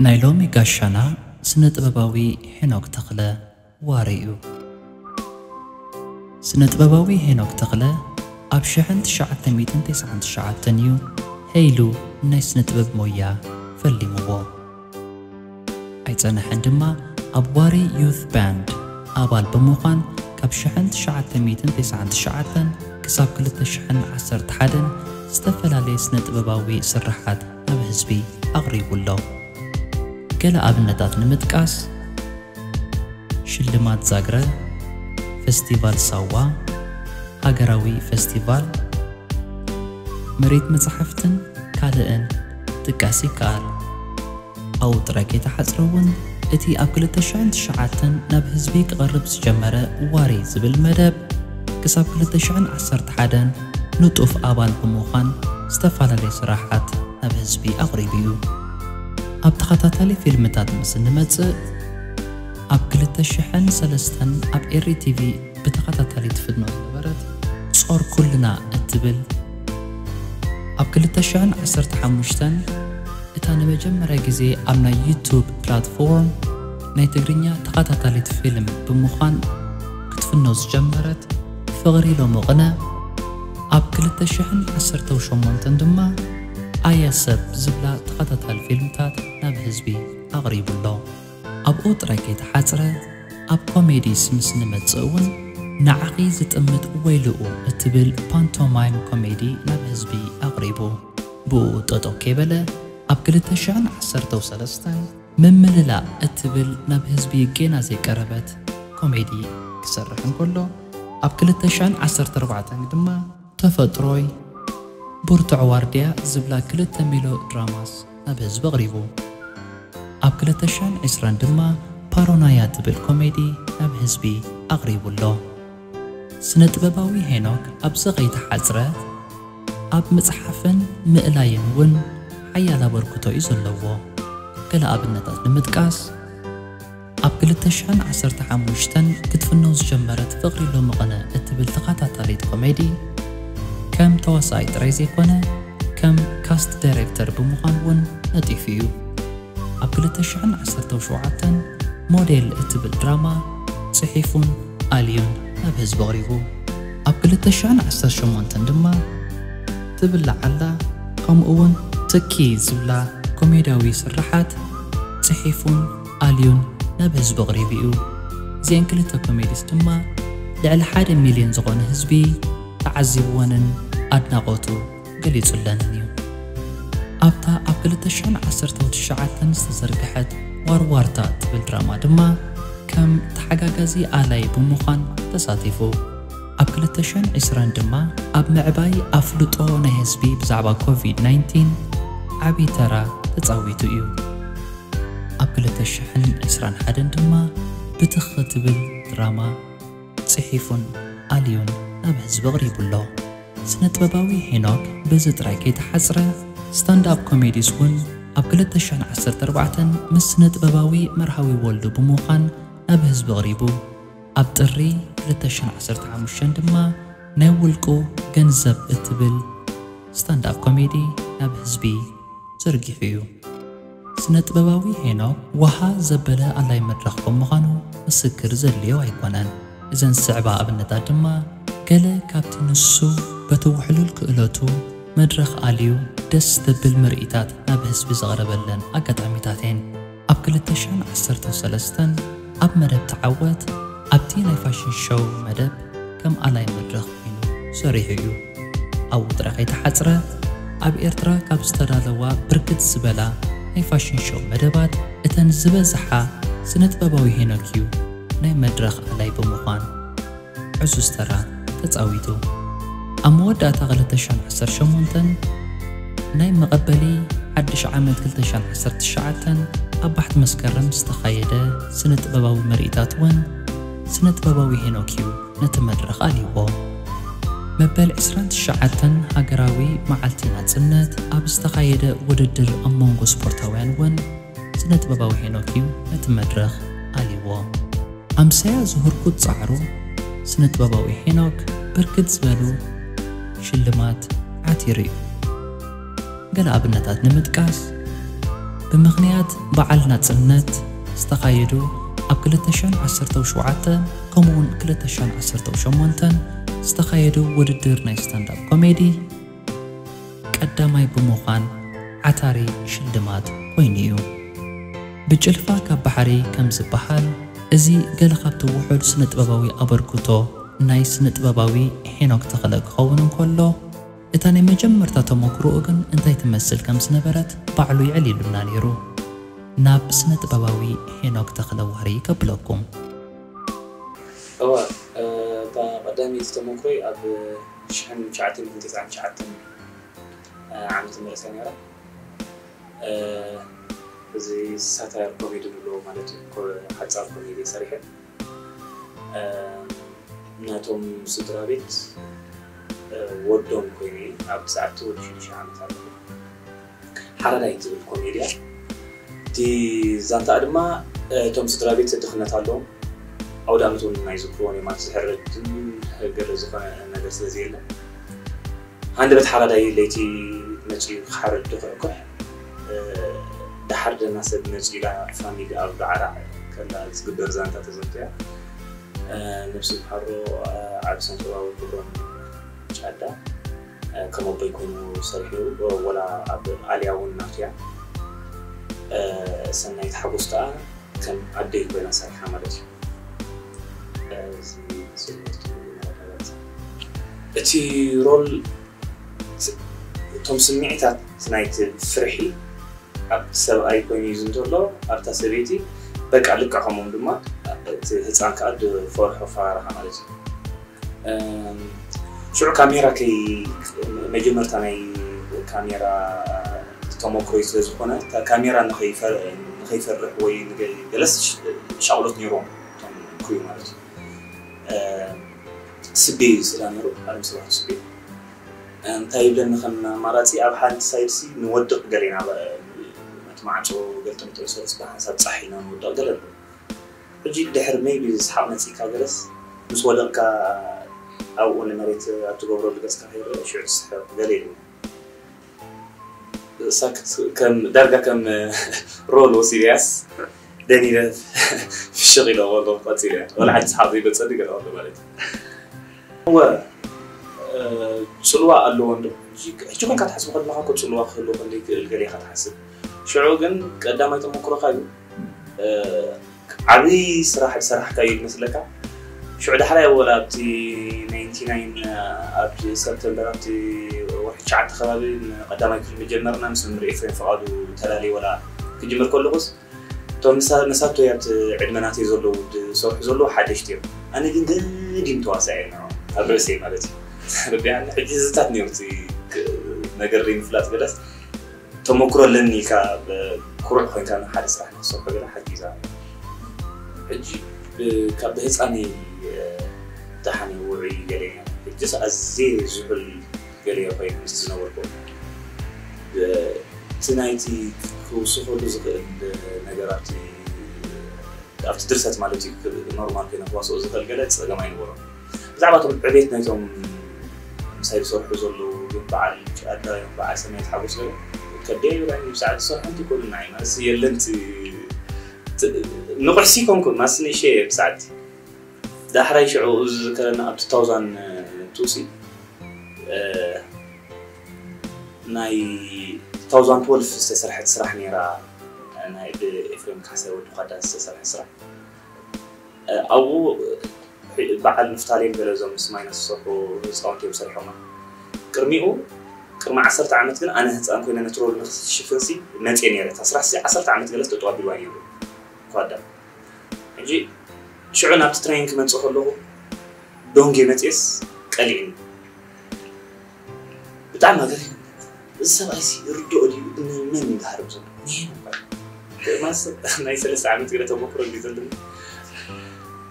ናይ ሎሚ ጋሻና ስነ ጥበባዊ ሄኖክ ተኽለ ዋሪ እዩ። ስነ ጥበባዊ ሄኖክ ተኽለ ኣብ ሽሕን ትሽዓተ ሚእትን ተስዓን ትሽዓተን እዩ ሄይሉ ናይ ስነ ጥበብ ሞያ ፈሊምዎ። ኣይጸነሐን ድማ ኣብ ዋሪ ዩት ባንድ ኣባል ብምዃን ካብ ሽሕን ትሽዓተ ሚእትን ተስዓን ትሽዓተን ክሳብ ክልተ ሽሕን ዓሰርተ ሓደን ዝተፈላለየ ስነ ጥበባዊ ስርሓት ናብ ህዝቢ ኣቕሪቡ ኣሎ። ገለ ኣብነታት ንምጥቃስ ሽልማት ዛግረ፣ ፈስቲቫል ሳዋ፣ ሃገራዊ ፈስቲቫል፣ ምርኢት መጻሕፍትን ካልእን ጥቃስ ይከኣል። ኣብኡ ጥራይ ከይተሓጽረ እውን እቲ ኣብ ክልተ ሽሕን ትሽዓተን ናብ ህዝቢ ክቐርብ ዝጀመረ ዋሪ ዝብል መደብ ክሳብ ክልተ ሽሕን ዓሰርተ ሓደን ንጡፍ ኣባል ብምዃን ዝተፈላለየ ስራሓት ናብ ህዝቢ ኣቕሪቡ እዩ። ኣብ ተኸታታሊ ፊልምታት ምስ እንመጽእ ኣብ ክልተ ሽሕን ሰለስተን ኣብ ኤሪ ቲቪ ብተኸታታሊ ትፍኖ ዝነበረት ጾር ኩልና እትብል፣ ኣብ ክልተ ሽሕን ዓሰርተ ሓሙሽተን እታ ንመጀመርያ ግዜ ኣብ ናይ ዩቱብ ፕላትፎርም ናይ ትግርኛ ተኸታታሊት ፊልም ብምዃን ክትፍኖ ዝጀመረት ፍቕሪ ሎሚ ቅነ፣ ኣብ ክልተ ሽሕን ዓሰርተ ሸሞንተን ድማ ኣያ ሰብ ዝብላ ተኸታታሊ ፊልምታት ናብ ህዝቢ ኣቕሪቡ ኣሎ። ኣብኡ ጥራይ ከይተሓጽረ ኣብ ኮሜዲስ ምስ ንመጽእ እውን ንዓኺ ዝጥምት ወይልኡ እትብል ፓንቶማይም ኮሜዲ ናብ ህዝቢ ኣቕሪቡ። ብኡ ጠጠው ከይበለ ኣብ ክልተ ሽሕን ዓሰርተ ሰለስተን ምምልላእ እትብል ናብ ህዝቢ ጌና ዘይቀረበት ኮሜዲ ክሰርሕ እንከሎ፣ ኣብ ክልተ ሽሕን ዓሰርተ ኣርባዕተን ድማ ተፈጥሮይ፣ ብርቱዕ ዋርድያ ዝብላ ክልተ ሜሎ ድራማስ ናብ ህዝቢ ኣቕሪቡ። ኣብ ክልተ ሽሕን ዕስራን ድማ ፓሮናያ ትብል ኮሜዲ ናብ ህዝቢ ኣቕሪቡ ኣሎ። ስነ ጥበባዊ ሄኖክ ኣብዚ ከይተሓጽረ ኣብ ምጽሓፍን ምእላይን እውን ሓያል ኣበርክቶ እዩ ዘለዎ። ገለ ኣብነታት ንምጥቃስ፣ ኣብ ክልተ ሽሕን ዓሰርተ ሓሙሽተን ክትፍኖ ዝጀመረት ፍቕሪ ሎሚ ቅነ እትብል ተኸታታሊት ኮሜዲ ከም ተዋሳኣይ ጥራይ ዘይኮነ ከም ካስት ዳይሬክተር ብምዃን እውን ነጢፉ እዩ። ኣብ ክልተ ሽሕን ዓሰርተ ሸውዓተን ሞዴል እትብል ድራማ ጽሒፉን ኣልዩን ናብ ህዝቢ ኣቕሪቡ። ኣብ ክልተ ሽሕን ዓሰርተ ሸሞንተን ድማ ትብላዕ ኣላ ከምኡ እውን ትኪ ዝብላ ኮሜድያዊ ስርሓት ጽሒፉን ኣልዩን ናብ ህዝቢ ኣቕሪቡ እዩ። እዚአን ክልተ ኮሜዲስ ድማ ልዕሊ ሓደ ሚልዮን ዝኾነ ህዝቢ ተዓዚብወንን ኣድናቖቱ ገሊጹለንን እዩ። ኣብታ ኣብ ክልተ ሽሕን ዓሰርተ ትሽዓተን ዝተዘርግሐት ዋርዋርታ እትብል ድራማ ድማ ከም ተሓጋጋዚ ኣላይ ብምዃን ተሳቲፉ። ኣብ ክልተ ሽሕን ዕስራን ድማ ኣብ ምዕባይ ኣፍልጦ ናይ ህዝቢ ብዛዕባ ኮቪድ ናይንቲን ዓቢ ተራ ተጻዊቱ እዩ። ኣብ ክልተ ሽሕን ዕስራን ሓደን ድማ ብትኽ እትብል ድራማ ጽሒፉን ኣልዩን ናብ ህዝቢ ኣቕሪቡ ኣሎ። ስነ ጥበባዊ ሄኖክ በዚ ጥራይ ከይተሓጽረ፣ ስታንድ ኣፕ ኮሜዲስ እውን ኣብ ክልተ ሽሕን ዓሰርተ ኣርባዕተን ምስ ስነ ጥበባዊ መርሃዊ ወልዱ ብምዃን ናብ ህዝቢ ኣቕሪቡ። ኣብ ጥሪ ክልተ ሽሕን ዓሰርተ ሓሙሽተን ድማ ናይ ውልቁ ገንዘብ እትብል ስታንድ ኣፕ ኮሜዲ ናብ ህዝቢ ዘርጊሑ እዩ። ስነ ጥበባዊ ሄኖክ ወሃ ዘበለ ኣላይ መድረኽ ከም ምዃኑ ምስክር ዘድልዮ ኣይኮነን። እዘን ዝስዕባ ኣብነታት ድማ ገለ ካብቲ ንሱ በቲ ውሕሉል ክእለቱ መድረኽ ኣልዩ ደስ ዘብል ምርኢታት ናብ ህዝቢ ዘቕረበለን ኣጋጣሚታት እየን። ኣብ ክልተ ሽሕን ዓሰርተ ሰለስተን ኣብ መደብ ተዓወት ኣብቲ ናይ ፋሽን ሾው መደብ ከም ኣላይ መድረኽ ኮይኑ ሰሪሑ እዩ። ኣብኡ ጥራይ ከይተሓጽረ፣ ኣብ ኤርትራ ካብ ዝተዳለዋ ብርክት ዝበላ ናይ ፋሽን ሾው መደባት እተን ዝበዝሓ ስነ ጥበባዊ ሄኖክ እዩ ናይ መድረኽ ኣላይ ብምዃን ዕዙዝ ተራ ተጻዊቱ። ኣብ መወዳእታ ክልተ ሽሕን ዓሰርተ ሸሞንተን ናይ መቐበሊ ሓድሽ ዓመት ክልተ ሽሕን ዓሰርተ ትሽዓተን ኣብ ባሕቲ መስከረም ዝተኻየደ ስነ ጥበባዊ ምርኢታት እውን ስነ ጥበባዊ ሄኖክ እዩ ነቲ መድረኽ ኣልይዎ። መበል ዕስራን ትሽዓተን ሃገራዊ መዓልቲ ናጽነት ኣብ ዝተኻየደ ውድድር ኣብ መንጎ ስፖርታውያን እውን ስነ ጥበባዊ ሄኖክ እዩ ነቲ መድረኽ ኣልይዎ። ኣምሰያ ዝህርኩት ጻዕሩ ስነ ጥበባዊ ሄኖክ ብርክት ዝበሉ ሽልማት ዓቲሩ እዩ። ገለ ኣብነታት ንምጥቃስ፣ ብምኽንያት በዓል ናጽነት ዝተኻየዱ ኣብ ክልተ ሽሕን ዓሰርተው ሸውዓተን ከምኡውን ክልተ ሽሕን ዓሰርተው ሸሞንተን ዝተኻየዱ ውድድር ናይ ስታንዳፕ ኮሜዲ ቀዳማይ ብምዃን ዓታሪ ሽልማት ኮይኑ እዩ። ብጭልፋ ካብ ባሕሪ ከም ዝበሃል፣ እዚ ገለ ካብቲ ውሑድ ስነ-ጥበባዊ ኣበርክቶ ናይ ስነ-ጥበባዊ ሄኖክ ተኽለ ክኸውን እንከሎ፣ እታ ናይ መጀመርታ ተመክሮኡ ግን እንታይ ትመስል ከም ዝነበረት ባዕሉ የዕሊሉና ነይሩ። ናብ ስነ-ጥበባዊ ሄኖክ ተኽለ ዋሪ ከብለኩም። እዋ፣ እታ ቀዳመይቲ ተመክሮይ ኣብ ሽሕን ትሽዓተ ሚእትን ተስዓን ትሽዓተን ዓመተ ምህረት እያ ነይራ። እዚ ሳታየር ኮሜዲ ንብሎ ማለት እዩ። ሓጻር ኮሜዲ ሰሪሐ። ናቶም ስድራ ቤት ወዶም ኮይነ ኣብ ሰዓቲ ወዲ ሽዱሽተ ዓመት ኣለኹ። ሓረዳይ ትብል ኮሜድያ። እቲ ዛንታኣ ድማ እቶም ስድራ ቤት ድኽነት ኣለዎም። ኣውደ ኣመት እውን ኣይዝክርዎን እዮም። ኣብቲ ዝሕረድን ገለ ዝኾነ ነገር ስለ ዘየለ፣ ሃንደበት ሓራዳይ ለይቲ መፂኡ ክሓርድ ድኩሕኩሕ፣ ደሓር ደና ሰብ መፂኡ ኢላ ፋሚሊ ኣብ ዳዕራዕ ከላ ዝግበር ዛንታ ተዘንትያ። ነብሲ ዝሓሮ ዓቢ ሰንሰባዊ ክብሮም ጫዳ ከም ኣቦይ ኮይኑ ሰሪሑ፣ ወላ ኣብ ኣልያ እውን ናቱ እያ ሰናይት ሓጎስ ከኣ ከም ኣደይ ኮይና ሰሪሓ ማለት እዩ። እዚ ስእሊ መረዳዳእታ። እቲ ሮል ት-፣ እቶም ስምዒታት ናይቲ ፍርሒ ኣብ ሰብኣይ ኮይኑ እዩ ዝንተሎ፣ ኣብታ ሰበይቲ በቃ ልክዕ ከምኦም ድማ እቲ ህፃን ከዓ ዝፈርሖ ፈራርሓ ማለት እዩ። እም፣ ሽዑ ካሜራ ከይ መጀመርታ ናይ ካሜራ ተመክሮይ ስለ ዝኾነ፣ እታ ካሜራ ንኸይፈር-፣ ንኸይፈርሕ ወይ ንገ-፣ ገለስ ሽ-፣ ሻቕሎት ነይሮም እቶም ክሪው ማለት እዩ። እም፣ ስቤ እዩ ዝስእላ ነይሩ፣ ኣለም ስብሓት ስቤ። እንታይ ይብለኒ ከም ኣማራፂ፣ ኣብ ሓንቲ ሳይድ ሲ ንወድቕ ገለ ኢና፣ ብ-፣ እቲ ማዕፆ ገለ ተምጥርሰ ብሓንሳብ ፃሕ ኢና ንወድቕ ገለ ኣሎ። ሕጂ ድሕሪ ሜይቢ ዝስሓቕ መፂእካ ገለስ ምስ ወደቕካ ኣብኡ ንመሬት ኣብ ትገብረሉ ገፅካ ከይረአ ሽዑ ትስሕቕ ገለ ኢሉ። ሳክት ከም ዳርጋ ከም ሮል ወሲድያስ ደኒነ ፍሽቕ ኢለ ከሎ ቀፂለ። ወላ ሓንቲ ሰሓቕ ዘይመፀኒ ገለ ከሎ ማለት እዩ። እወ፣ እ፣ ጽልዋ ኣለዎ እንዶ። ሕጂ፣ ሕጂ ኮንካ ትሓስብ ከለኻ እኮ ጽልዋ ክህልዎ ከም ዘይክእል ገለ ኢኻ ትሓስብ። ሽዑ ግን ቀዳማይ ተመክሮኻ እዩ። እ፣ ዓብዪ ስራሕ ዝሰራሕካዮ ይመስለካ። ሽዑ ዳሕራይ ወላ ኣብቲ ናይንቲ ናይን፣ ኣብቲ ሰፕተምበር፣ ኣብቲ ወርሒ ትሽዓተ ከባቢ ቀዳማይ ክፍሊ ምጀመርና ምስ መምህር ኤፍሬም ፍቓዱ ተላለየ ወላ ክጅምር ከለኹስ፣ እቶም ምሳ-፣ መሳቶይ ኣብቲ ዕድመ ናተይ ዘለዉ ዝሰርሑ ዘለዉ ሓደሽቲ እዮም። ኣነ ግን ገዲም ተዋሳኢ እየ ንዕኦም፣ ኣብ ርእሰይ ማለት እዩ። ረዲኣኒ፣ ሕጂ ህዝታት ነይሩ እቲ ክ-፣ ነገር ዘይምፍላጥ ገለስ ተመክሮ ኣለኒ ኢልካ ብ-፣ ኩሩዕ ኮይንካ ንሓደ ስራሕ ንክሰርሖ ገለ ሓጊዛ። ሕጂ ብ-፣ ካብ ብህፃነይ፣ እ፣ ደሓን ውዑይ ገለ እየ። ሕጅስ ኣዝየ ዝሑል ገለ እየ ኮይኑ ምስቲ ዝነበርኩ። እ፣ እቲ ናይቲ ክውስኸሉ ዝኽእል ነገር ኣብቲ፣ ኣብቲ ድርሰት ማለት እዩ፣ ክ-፣ ኖርማል ኮይነ ክዋስኦ ዝኽእል ገለ ጸገም ኣይነበሮን። ብዛዕባ እቶም ዕቤት ናይቶም ምሳይ ዝሰርሑ ዘለዉ፣ ግን በዓል ጫዳ እዮም፣ በዓል ሰናይት ሓጎስ ገለ፣ ከብደይ ይብላኒ፣ ብሰዓት ዝሰርሑ እንተይኮኑ ንዓይ ማለትሲ የለን እቲ፣ እቲ፣ ንቑሕሲ ኣይኮንኩን፣ ማለትሲ ንእሸ እየ ብሰዓት። ዳሕራይ ሽዑ እዚ ዝዝከረኒ ኣብ ቱ ታውዛንድ ቱ ሲ፣ እ፣ ናይ ቱ ታውዛንድ ትወልቭ ዝተሰርሐት ስራሕ ነይራ፣ ናይ ብኤፍሬም ካሕሳይ ወዲ ኳዳ ዝተሰርሐ ስራሕ። እ፣ ኣብኡ በዓል ንፍታሌም ገለ እዞም ምስ ማይናስ ዝሰርሑ ህፃውንቲ እዮም ሰሪሖማ። ቅድሚኡ፣ ቅድሚ ዓሰርተ ዓመት ግን ኣነ ህፃን ኮይነ ነቲ ሮል ንክሽፍንሲ መፅየ ነይረ። እታ ስራሕሲ ዓሰርተ ዓመት ገለስ ጠጠው ኣቢልዋ ነይሩ ኳዳ። ሕጂ ሽዑ ናብቲ ትሬኒንግ ክመፅእ ከለኹ ዶንጌ መፅየስ ቀሊዕኒ። ብጣዕሚ ኣገሪም። እዚ ሰብኣይሲ ይርድኦ ድዩ? ንመን እዩ ዝሃርም ዘሎ? ንሄኖክ እምበር። ማስ ናይ ሰለስተ ዓመት ገለ ተመክሮ እንዲ ዘለኒ።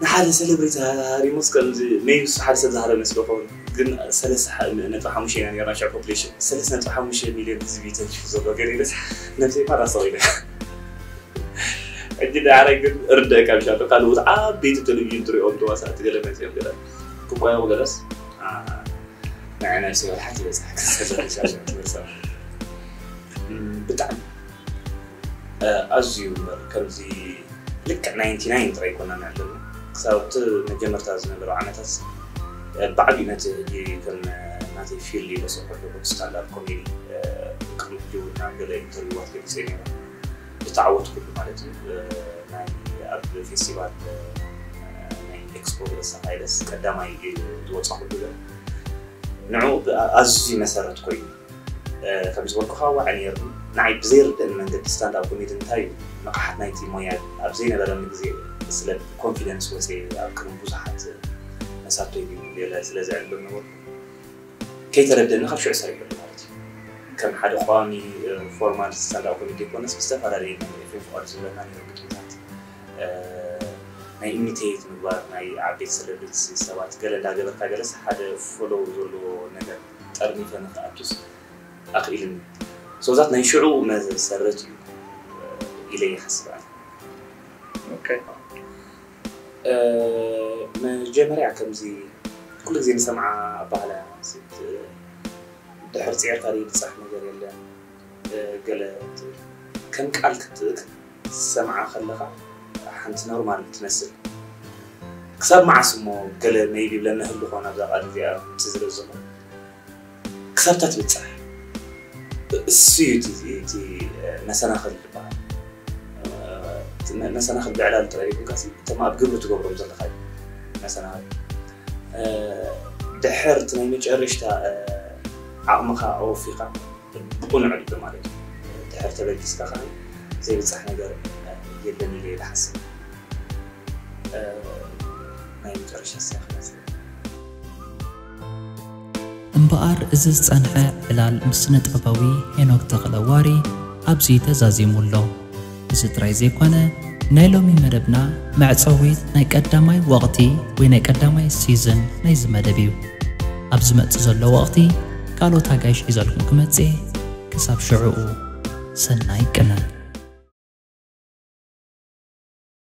ንሓደ ሴሌብሪቲ ሃሪሙስ ከምዚ ሜቢ እሱ ሓደ ሰብ ዝሃረመ ስለ ኸውን፣ ግን ሰለስተ ነጥቢ ሓሙሽተ ኢና ነርና ሽዑ ፖፕሌሽን። ሰለስተ ነጥቢ ሓሙሽተ ሚልዮን ህዝቢ እዩ ተንኪፉ ዘሎ ገለ ኢለስ ነብሰይ እኳ ራስቕ ኢለ። ሕጂ ዳዕራይ ግን እርደእካ ብሻቶ ካልኦት ዓበይቲ ቴሌቪዥን ትሪኦም ተዋሳእቲ ገለ መፅኦም ገለ ክቋየቑ ገለስ፣ አ፣ ንዓይ ናይ ሰብ ሓንቲ በፃሕ ክትሰደድ ሻሻ ትበልሳ። እም፣ ብጣዕሚ ኣዝዩ እምበር ከምዚ ልክዕ ናይንቲ ናይን ጥራይ ኣይኮናን ኣለና። ክሳብ እቲ መጀመርታ ዝነበሩ ዓመታት፣ እ፣ ብዓቢኡ ነቲ ሕጂ ከም፣ እ፣ ናተይ ፊልድ ኢለ ዝሰርሐሉ ስታንዳርድ ኮሜዲ፣ እ፣ ቅድሚ ሕጂ እውን ኣብ ገለ ኢንተርቪዋት ገሊጸ ነይረ። ዝተዓወትኩሉ ማለት እዩ። እ፣ ናይ ኣብ ፌስቲቫል፣ እ፣ ናይ ኤክስፖ ገለ ዝተኻየደስ ቀዳማይ ዝወጻኹሉ ገለ። ንዕኡ ብ-፣ ኣዝዩ መሰረት ኮይኑ፣ እ፣ ከም ዝበልኩኻ ዋዒ ነይሩ። ንዓይ ብዘይርድእኒ መንገዲ ስታንዳፕ ኮሜዲ እንታይ እዩ፣ ንቕሓት ናይቲ ሞያ ኣብ ዘይነበረኒ ግዜ ስለ ኮንፊደንስ ወፅየ ኣብ ቅድሚ ብዙሓት መሳቶይ ገለ ስለ ዘዕልሎም ነበርኩ። ከይተረድእኒ ካብ ሽዑ ሰሪሐሉ ማለት እዩ። ከም ሓደ ቋሚ፣ እ፣ ፎርማት ስታንዳፕ ኮሜዲ ዘይኮነስ ብዝተፈላለየ ናይ ኤፍሬም ፍቓዱ ዝብለና ነይሩ ግጥምታት፣ እ፣ ናይ ኢሚቴት ምግባር ናይ ዓበይቲ ሰለብሪቲ ሰባት ገለ እንዳገበርካ ገለስ ሓደ ፎሎው ዘለዎ ነገር ጠርኒፈ ንክኣቱስ ኣኽኢልኒ። ሶ ዛት ናይ ሽዑ መሰረት እዩ ኢለ ይሓስብ ኣነ። ኦኬ እ፣ መጀመርያ ከምዚ ኩሉ ግዜ ንሰምዓ ኣባህላ ስት ድሕር ፅዕርካ ዘይብፃሕ ነገር የለን፣ እ፣ ገለ ትብል ከም ቃል ክት- ክትሰምዓ ከለኻ ሓንቲ ኖርማል ትመስል ክሳብ መዓስ እሞ ገለ ሜይቢ ብለና ህሉ ኾን ኣብዛ ቃል እዚኣ ትዝለ ዘሎ ክሳብታ ትብፃሕ እሱ እዩ እቲ- እቲ መሰናኽል ዝበሃል። መሰናኽል ብዕላል ጥራይ ይብልካ እቶም ኣብ ግብሪ ትገብሮም ዘለካ እዩ መሰናኽል። ድሕር እቲ ናይ መጨረሽታ ዓቕምኻ ኣወፊኻ ብቁኑዕ ድቢ ማለት እዩ። ድሕር ተበጊስካ ከዓ ዘይብፃሕ ነገር የለን ኢለ ይሓስብ። ናይ መጨረሻ ሳይክል እምበኣር እዚ ዝጸንሐ ዕላል ምስ ስነ ጥበባዊ ሄኖክ ተኽለ ዋሪ ኣብዚ ተዛዚሙ ኣሎ። እዚ ጥራይ ዘይኮነ ናይ ሎሚ መደብና መዕጸዊት ናይ ቀዳማይ ወቕቲ ወይ ናይ ቀዳማይ ሲዝን ናይዚ መደብ እዩ። ኣብ ዝመጽእ ዘሎ ወቕቲ ካልኦት ኣጋይሽ ሒዘልኩም ክመጽእ ክሳብ ሽዕኡ ሰናይ ቅነ።